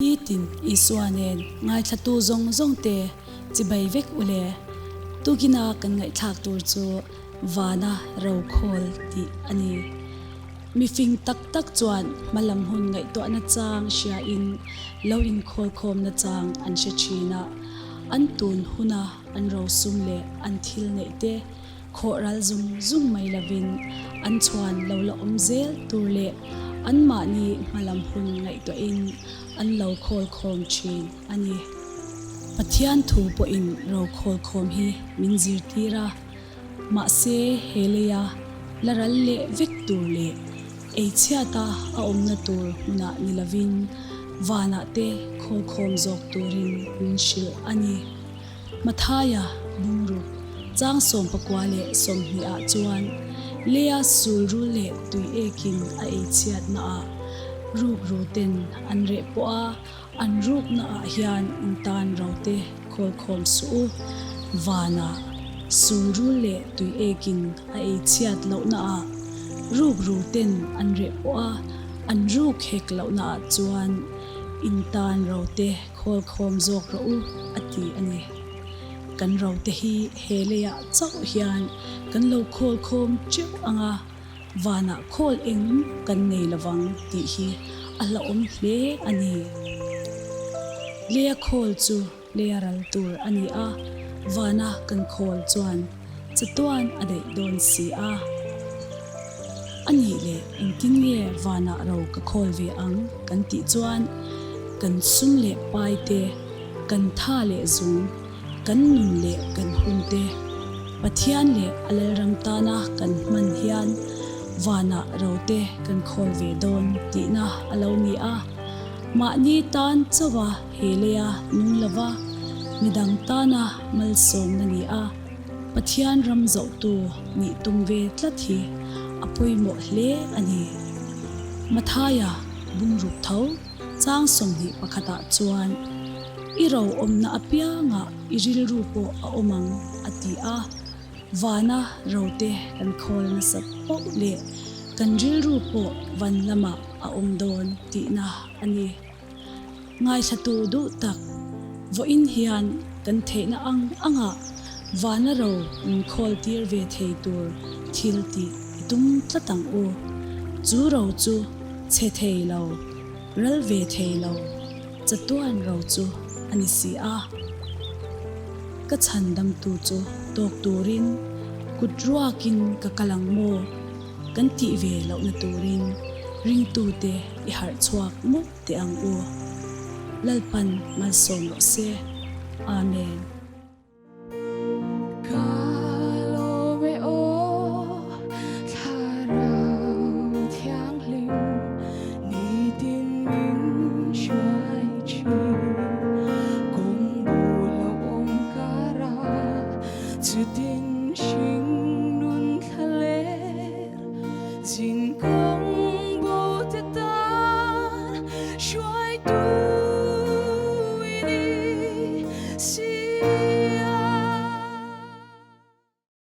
Nitin Isua nen ngaithlatu zawng zawng te chibai vek u le. Tukina kan ngaihthlak tur chu Vana Rokhawl tih a ni. Mifing tak tak chuan hmalam hun ngaihtuahna chang hriain lo inkhawlkhawmna chang an hre thin a, an tun huna an rosum leh an thil neih te Khawh ral zung zung mai lovin an chhuan lo la awm zel tur leh anmahni hmalam hun ngaihtuahin an lo khawl khawm thin a ni. Pathian thu pawhin ro khawl khawm hi min zirtir a, mahse he leia la ral leh vek tur leh ei chhiata a awmna tur hmunah ni lovin vanah te khawl khawm zawk turin min hrilh a ni. Mathaia bungruk chang 19 leh 20 ah chuan Leia sulrul leh tui ekin a ei chhiatna ah rukru ten an reh pawh a, an rukna ah hian in tan ro te khawlkhawm suh u. Vanah sulrul leh tui ekin a ei chhiat lohna ah rukru ten an reh pawh a, an ruk hek lohna ah chuan in tan ro te Khawl khawm zawk rawh u, a ti a ni. Kan rote hi he leiah chauh hian kan lo khawl khawm teuh ang a, vanah khawl eng kan nei lovang tih hi a hlauhawm hle a ni. Leia khawl chu leia ral tur a ni a, vana kan khawl chuan Chatuan a daih dawn si a. A nih leh engtin nge vanah ro ka khawl ve ang kan tih chuan kan sum leh pai te, kan tha leh zung, kan nun leh kan hun te Pathian leh a Lalram tana kan hman hian vanah ro te kan khawl ve dawn tihna a lo ni a. Mahni tan chauha he leia nung lova midang tana malsawmna ni a. Pathian ram zohtu nih tum ve tlat hi a pawimawh hle a ni. Mathaia bungruk tho chang 20 pakhatah chuan, I ro awmna apiangah i rilru pawh a awm ang, a ti a. Vana rote kan khawl nasat poh leh kan rilru pawh van lamah a awm dawn tihna a ni. Ngaithlatu duh tak, vawiin hian kan theihna ang angah vana ro min khawl tir ve thei tur thil tih i tum tlat ang u. Chu ro chu chhe thei lo, ral ve thei lo, chatuan ro chu a ni si a. Ka chhandamtu chu tawk turin kut ruakin ka kal ang maw? Kan tih ve lohna turin ringtute i harh chhuak mawlh teh ang u. Lalpan malsawm rawh se. Amen. Ka lawm e aw Thlarau Thianghlim nitin min hruai thin kawng bul a awm kar a chutin.